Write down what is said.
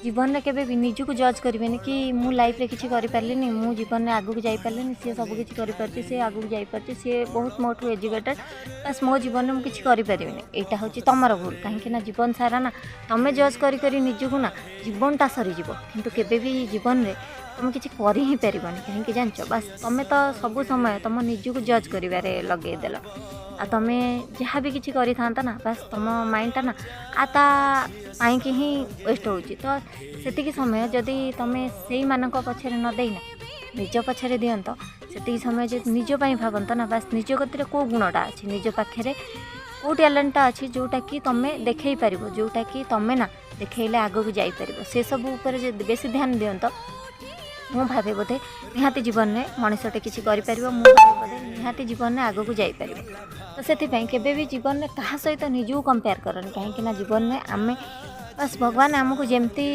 ଜୀବନରେ କେବେ ବି ନିଜକୁ ଜଜ୍ କରିବେନି କି ମୁଁ ଲାଇଫ୍ରେ କିଛି କରିପାରିଲିନି, ମୁଁ ଜୀବନରେ ଆଗକୁ ଯାଇପାରିଲିନି, ସିଏ ସବୁ କିଛି କରିପାରୁଛି, ସିଏ ଆଗକୁ ଯାଇପାରୁଛି, ସିଏ ବହୁତ ମୋଠୁ ଏଜୁକେଟେଡ଼, ବାସ୍ ମୋ ଜୀବନରେ ମୁଁ କିଛି କରିପାରିବିନି। ଏଇଟା ହେଉଛି ତୁମର ଭୁଲ। କାହିଁକି ନା ଜୀବନ ସାରା ନା ତୁମେ ଜଜ୍ କରି କରି ନିଜକୁ ନା ଜୀବନଟା ସରିଯିବ, କିନ୍ତୁ କେବେ ବି ଜୀବନରେ ତୁମେ କିଛି କରି ହିଁ ପାରିବନି। କାହିଁକି ଜାଣିଛ? ବାସ୍ ତୁମେ ତ ସବୁ ସମୟ ତୁମ ନିଜକୁ ଜଜ୍ କରିବାରେ ଲଗେଇଦେଲ। ଆଉ ତୁମେ ଯାହା ବି କିଛି କରିଥାନ୍ତ ନା, ବାସ୍ ତୁମ ମାଇଣ୍ଡଟା ନା ଆଉ ତା ପାଇଁକି ହିଁ ୱେଷ୍ଟ ହେଉଛି। ତ ସେତିକି ସମୟ ଯଦି ତୁମେ ସେଇମାନଙ୍କ ପଛରେ ନ ଦେଇନା ନିଜ ପଛରେ ଦିଅନ୍ତ, ସେତିକି ସମୟ ଯଦି ନିଜ ପାଇଁ ଭାବନ୍ତ ନା, ବାସ୍ ନିଜ କତିରେ କେଉଁ ଗୁଣଟା ଅଛି, ନିଜ ପାଖରେ କେଉଁ ଟ୍ୟାଲେଣ୍ଟଟା ଅଛି, ଯେଉଁଟାକି ତୁମେ ଦେଖେଇ ପାରିବ, ଯେଉଁଟାକି ତୁମେ ନା ଦେଖେଇଲେ ଆଗକୁ ଯାଇପାରିବ, ସେସବୁ ଉପରେ ଯଦି ବେଶୀ ଧ୍ୟାନ ଦିଅନ୍ତ, ମୁଁ ଭାବେ ବୋଧେ ନିହାତି ଜୀବନରେ ମଣିଷଟେ କିଛି କରିପାରିବ। ମୁଁ ଭାବେ ବୋଧେ ନିହାତି ଜୀବନରେ ଆଗକୁ ଯାଇପାରିବ। ତ ସେଥିପାଇଁ କେବେ ବି ଜୀବନରେ କାହା ସହିତ ନିଜକୁ କମ୍ପେୟାର କରନି, କାହିଁକି ନା ଜୀବନରେ ଆମେ ବାସ୍ ଭଗବାନ ଆମକୁ ଯେମିତି